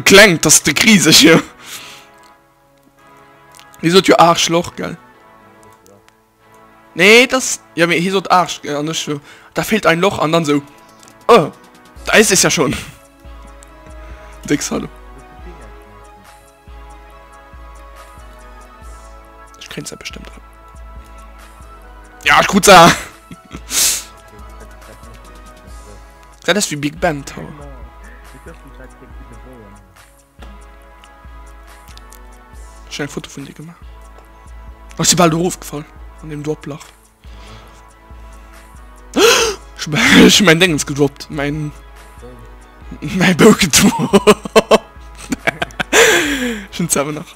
Kleng, dass de kriseg jo. Hie sot jo Aarschloch, gell? Nee, das, ja, mee hie sot Aarsch, an ech so, da fehlt ein Loch, an dann so, oh, da ist es ja schon. Dix, hallo. Ech kréien se bestëmmt erëm. Ja, ech krut se! Dat ass wéi Big Ben Tower. Ech hunn eng Foto vun dir gemaach. Ech si bal do erofgefall an deem Droplach. Ech hu mäin Déngens gedroppt, mäin mäi Bou gedroppt. Ech hunn se awer nach.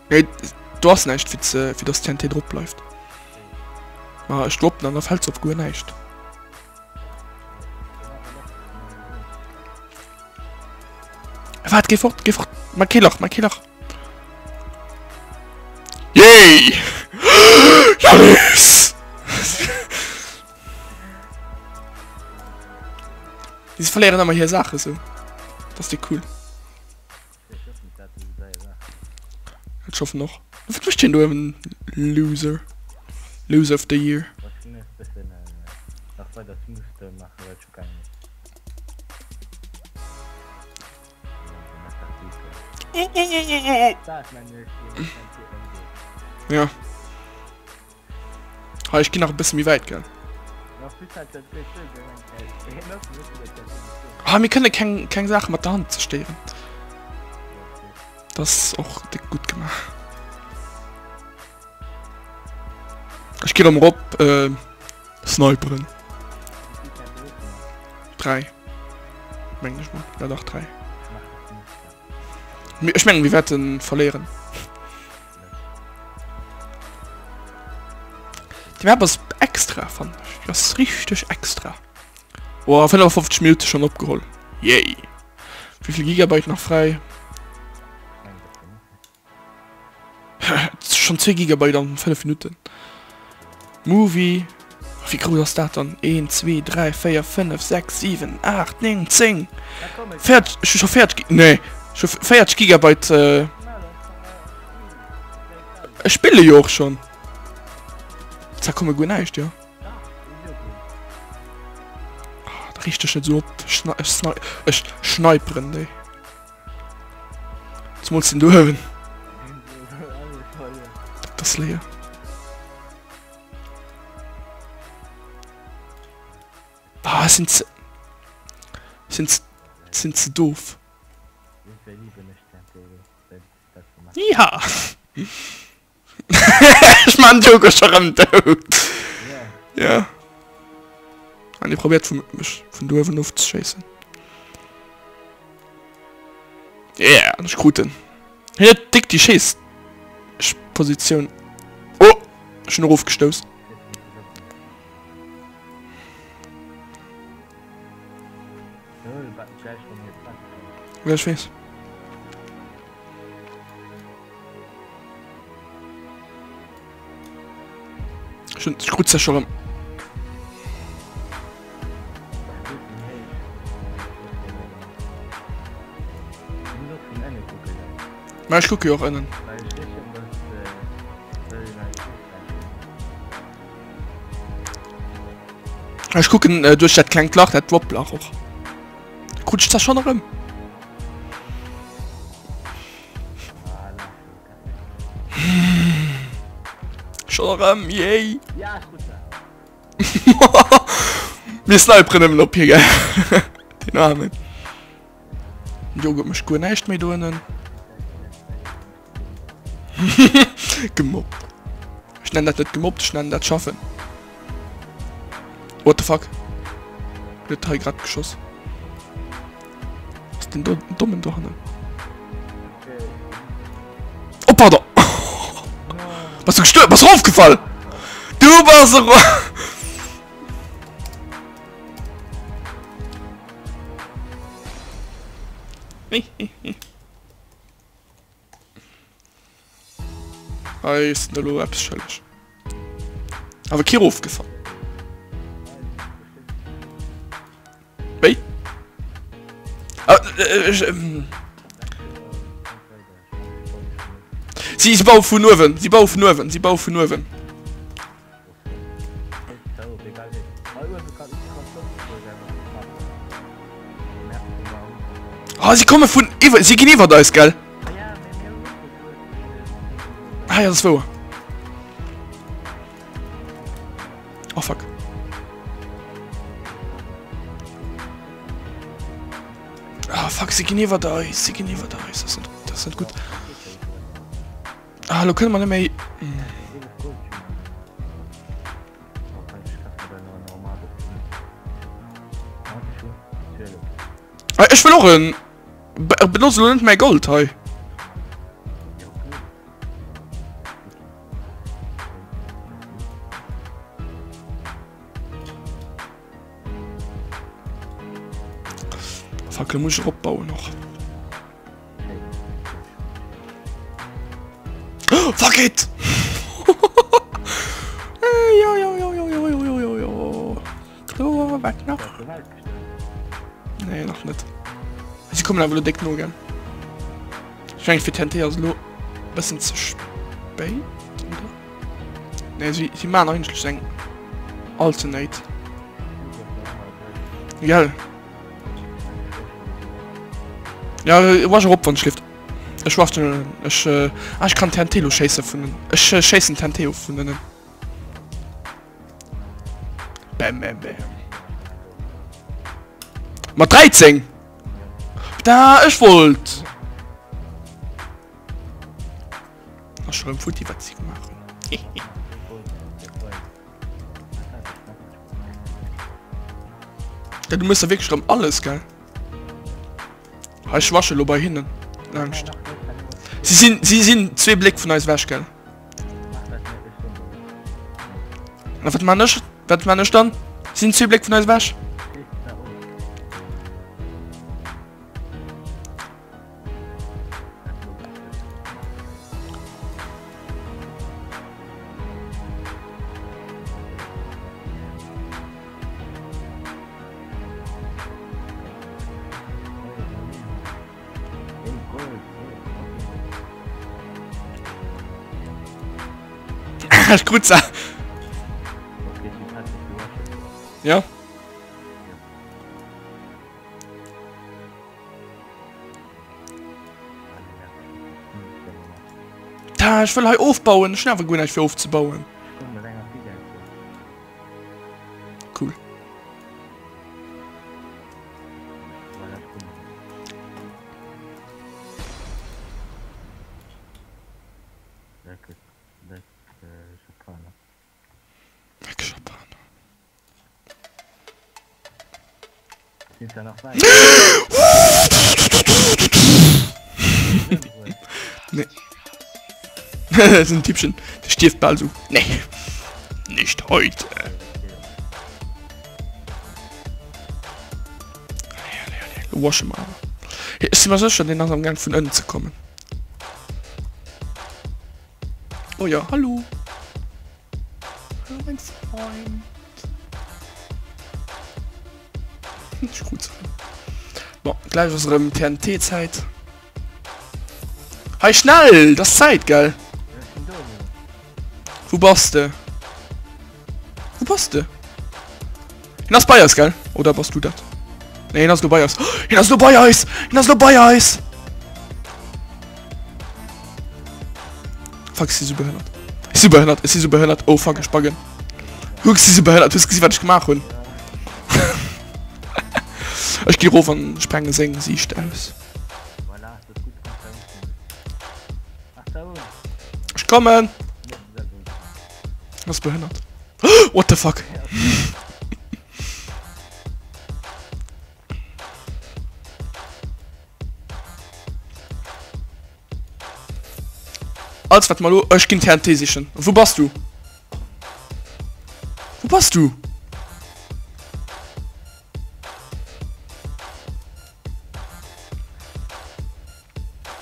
Nee, do ass näischt fir ze fir dass TNT drop bleift. Ma ech droppen an da fällt se op guer näischt. Waart, géi fort, géi fort. Mach kee Lach, mach kee Lach. Yay! Janis! Sie verléieren ëmmer hir Saache sou. Dat ass déi cool. Ech hoffen och. Wat mécht hien do uewen? Loser. Loser of the year. Ja. Hei, ech ginn nach e bësse méi wäit, gell? Ah, mir kënne keng, keng Saache mat der Hand zerstéieren. Das ass och déck gutt gemaach. Ech ginn erëm erop, äh, sniperen. 3. Mengen ech mol. Ja, dach, 3. Ech mengen, mir wäerten verléieren. Die Map ass extra fannen ech. Die ass richteg extra. Oh, 55 Minuten schon opgeholl. Yay. Wie viel Gigabyte nach frei? Schon 2 Gigabyte an 5 Minuten. Movie. Wéi grouss ass dat dann? 1, 2, 3, 4, 5, 6, 7, 8, 9, 10. 40, ech hu scho 40, nee, ech hu 40 Gigabyte. Ech spille jo och schon. Zwar komme guer näischt, jo. Ah, da riicht dech net esou op. Ech, ech schneiperen déi. Zumools den do uewen. Dr. Slayer. Ah, sind ze... Sind ze... Sind ze doof. Ja. Ech man Joker scho rëm dout. Ja. An dir probiert vun mech vun do uewen ofzeschéissen. Yeah, an ech krut en. Hien huet déck déi Schéiss Positioun. Oh, ech hunn erofgestouss. Ja, ech weess. Ech hunn, ech krut se scho rëm. Ma ech kucke jo och ënnen. Ech kucken äh, duerch dat klengt Lach, dat Droplach och. Krut ech da schon erëm. Schon erëm, yay! Mir sniperen nëmmen op hie, gell? Den Armen. Den Joghurt mécht guer näischt méi do ënnen. Gemobbt. Ech nennen dat net gemobbt, ech nennen dat schaffen. What the fuck? Huet hei grad geschoss. Was den do dommen do hannen? Oh pardon. Bass du gestuer? Bass erofgefall? Du bass erof. Hei ass elo eppes schëlleg. Awer kee rofgefall. Si si baue vun uewen, si baue vun uewen, si baue vun uewen. Ah, si komme vun iwwer, si ginn iwwert eis, gell? Ah ja, dat ass wouer. Oh fuck. Ah fuck, si ginn iwwert eis, si ginn iwwert eis. Dat ass net, dat ass net gutt. Ah, lo kënne mer net méi. Ah, ech wëll och en. Benotz lo net mäi Gold hei. Fuck, lo muss ich eropbauen och. Oh, fuck it! jo, jo, jo, jo, jo, jo, jo, jo. Kloer, wat nach? Nee, nach net. Si kommen awer lo déck no, gell? Ech mengen, fir TNT ass elo e bëssen ze spéit, oder? Nee, si, si maachen eigentlech eng Alternate. Gell? Ja, wasch erop, wann schlift. Ech wasch den, ech, äh, ah, ech kann TNT lo schéisse vun, ech äh, schéissen TNT of vun ënnen. Bam, bam, bam. Mat 13! Da, ech wollt! Ass schon futti, wat sie gemacht hunn. Ja, du musst da wirklich rem alles, gell? Hei, ich wasche lo bei hinnen. Langscht. Sie sind, sie sind zwee Bléck vun eis weg, gell? Na, wat man ech? Wat man ech dann? Sie sind zwee Bléck vun eis weg. Ech krut se. Ja. Da, ech wëll hei ofbauen. Ech hunn awer guer näischt fir ofzebauen. Cool. Weg Japaner. Nee. Das ist ein Typchen, der stirbt bald so. Nee. Nicht heute. Wasche mal. Ich bin mir sicher, den ass am Gang vun ënnen ze kommen. Oh ja, hallo. Hallo mein Freund. Ech krut se. Bon, gleich ass erëm TNT-Zäit. Hei schnell, das ass Zäit, gell? Wou bass de? Wou bass de? Hien ass bei eis, gell? Oder bass du dat? Nee, hien ass lo bei eis. Hien ass lo bei eis! Hien ass lo bei eis! Fuck, ech si sou behënnert. Ech si behënnert, ech si sou behënnert. Oh fuck, ech buggen. Huck, ech si sou behënnert. Hues gesi wat ech gemaach hunn? Ech gi rof an sprenge seng Siicht aus. Ech kommen! Ass behënnert. What the fuck? Als wat mal lo ech ginn TNT sichen. Wou bass du? Wou bass du?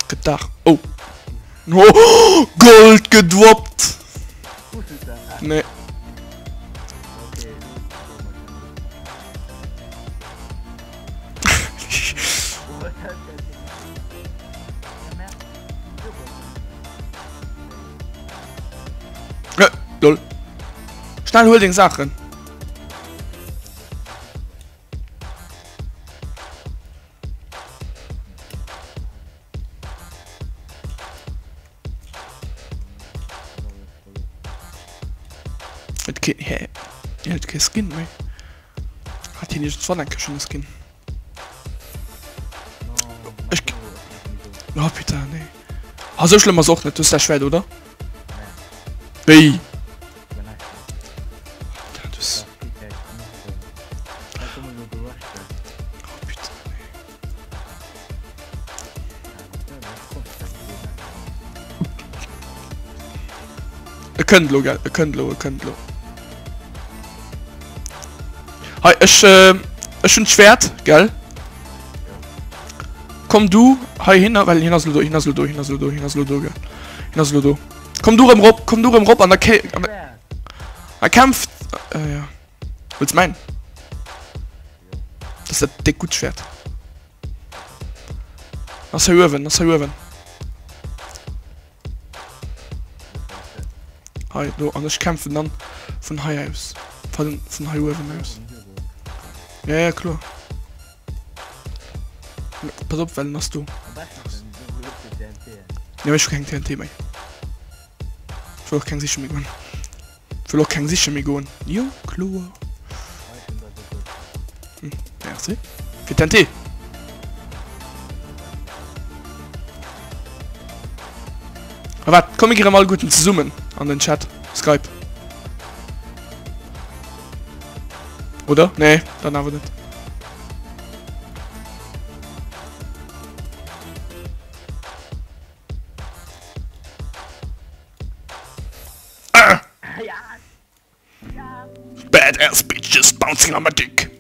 Gëtt Dag. Oh. Oh, Gold gedroppt. Nee. Äh, lol. Schnell, huel deng Saachen. Et ke hä? Hien huet kee Skin méi. Hat hien iergendwann eng Kéier schonn e Skin? Ech Oh putain, nee. Ah, sou schlëmm ass och net. Du hues däi Schwert, oder? Wéi? Putain, du hues... Oh putain, nee. E kënnt elo, gell? E kënnt elo, e kënnt elo. Hei, ech, äh, ech hunn d'Schwert, gell? Komm du hei hin, well hien ass elo do, hien ass elo do, hien ass elo do, hien ass elo do, gell? Hien ass elo do. Komm du rëm rop, komm du rëm rop an da kä an da kämpft. Äh, ja. Wëlls mäin? Dat ass dat déck gutt Schwert. Ass hei uewen, ass hei uewen. Hei, do, an ech kämpfen dann vun hei aus. Vun, vun hei uewen aus. Ja, ja, kloer. Pass op, well en ass do. Ja, mee ech hu keng TNT méi. Ech wëll och keng siche méi goen. Wëll och keng siche méi goen. Jo, kloer. Hm, merci. Fir TNT. A wat, komm mir gi rem alleguerten zesummen an den Chat, Skype. Oder? Nee, dann awer net. Bad ass bitches bouncing on my dick.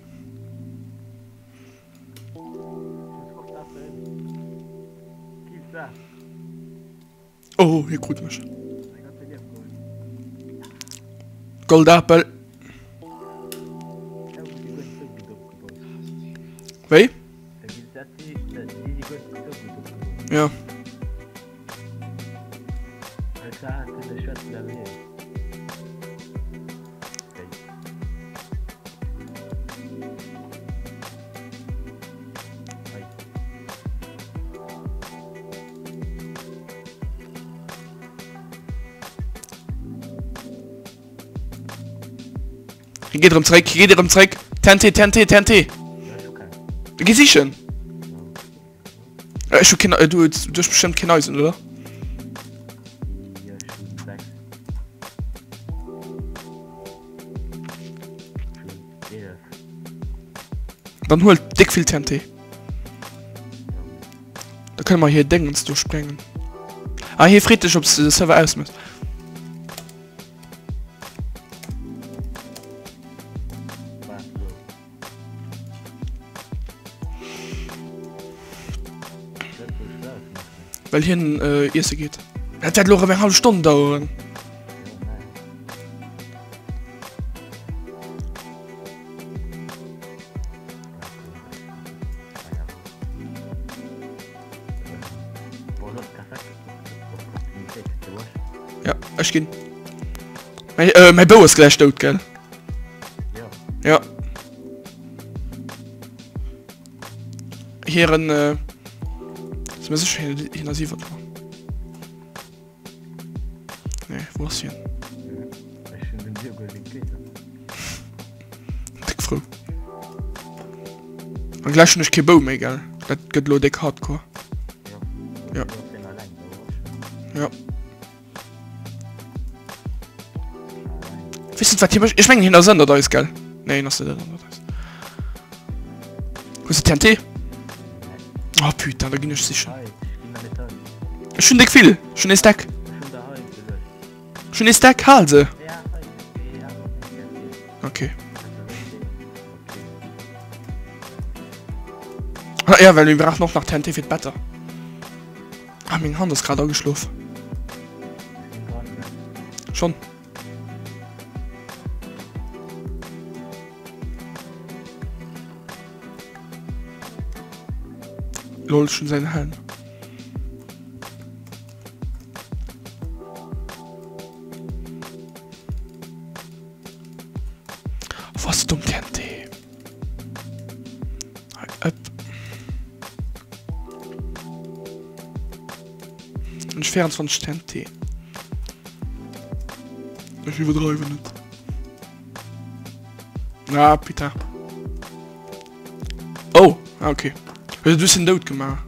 Oh, hie krut mech. Goldapel. Wéi? Ja. Hie geet erëm zréck, hie geet erëm zréck. TNT, TNT, TNT. Geh sichen. Äh, ech hu keen, äh, du, du hues bestëmmt keen Eisen, oder? Jo, ech hunn 6. Ech hunn 11. Dann huel déck vill TNT. Da kënne mer hir Déngens do sprengen. Ah, hie freet dech, ob s de de Server ausmëchs. Wat lo? Well hien äh, iesse geet. Dat wäert lo erëm eng hallef Stonn daueren. Ja, ech ginn. Mäi, äh, mäi Bou ass gläich dout, gell? Ja. Hiren, äh, si mir sécher, hien, hien ass iwwer dran. Nee, wou ass hien? Ech hunn dem Diego seng Kleeder. Déck frou. An gläich hunn ech kee Bou méi, gell? Dat gëtt elo déck hardcore. Ja. Ja. Ja. Weess net wat hie mécht. Ech mengen hien ass ënnert eis, gell? Nee, hien ass net ënnert eis. Hues de TNT? Oh putain, da ginn ech sichen. Ech hunn déck vill. Ech hunn ee Stack. Ech hunn ee Stack, hal se. Okay. Ah, ja, well mir brauchen och nach TNT fir d'Better. Ah, meng Hand ass grad ageschlof. Schon. Lol, ech hunn säin Helm. Was dumm TNT. Up. Und 24 TNT. Ich übertreibe nicht. Ah, putain. Oh, ah, okay. Du bist den dout gemacht.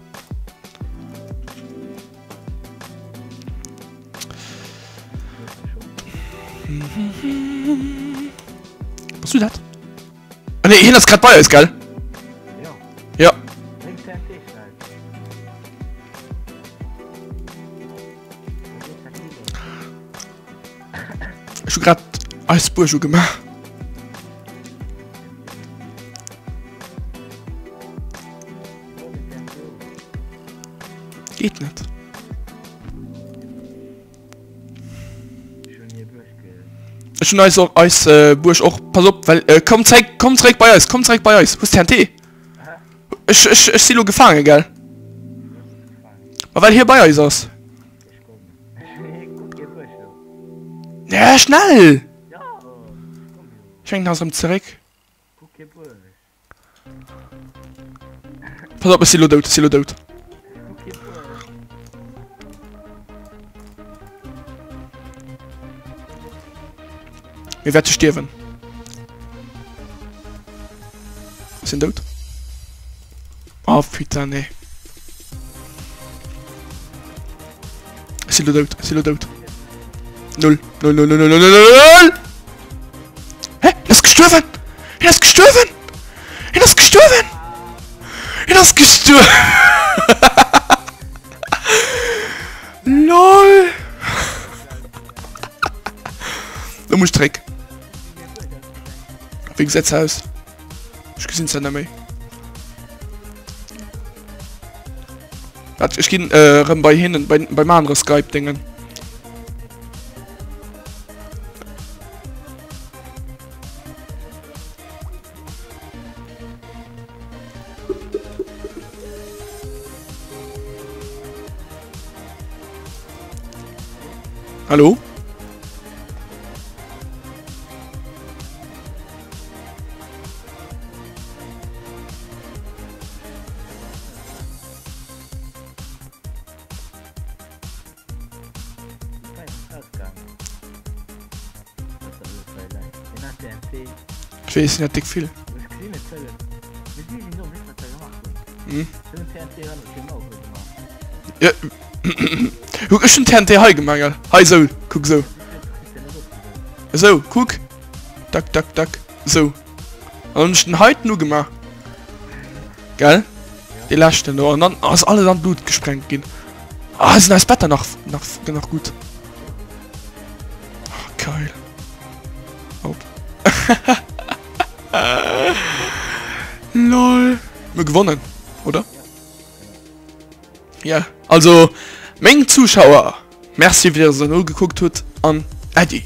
Bass du dat? Ah, nee, hien ass grad bei eis, gell? Ja. Ja. Ech hu grad eis Buerg ugemaach. Geet net. Ech hun eis och eis äh, Buerg och pass op well äh, komm zeréck komm zeréck bei eis komm zeréck bei eis hues TNT Ech ech ech si lo gefaange gell Ma well hie bei eis ass Ja schnell Ech mengen ass erëm zeréck. Pass op, ech si lo dout, ech si lo dout. Mir wäerte stierwen. Ass hien dout? Oh putain, nee. Ech si lo dout, ech si lo dout. Null, null, null, null, null, null, null, null! Hä? Hien ass gestuerwen! Hien ass gestuerwen! Hien ass gestuerwen! Hien ass gestuerwen! LOL! Lo muss ech zréck. Wéi gesäit se aus? Ech gesinn se net méi. Wat, ech ginn äh, rëm bei hinnen, bei, beim anere Skype-Dingen. Hallo? Ech weess net déck vill. Hm? Ja. Kuck, ech hun TNT hei gemaach, gell? Hei sou, kuck sou. Sou, kuck. Tak, tak, tak. Sou. An dann hun ech den heiten ugemaach. Gell? Dee leschten do. An dann ass alles an d'Lut gesprengt ginn. Ah, sinn eis Better nach, nach, nach gutt. Oh, geil. Op. Lol. Mir gewonnen, oder? Ja, also, meng Zuschauer, merci, wéi der se ugekuckt hutt an Äddi.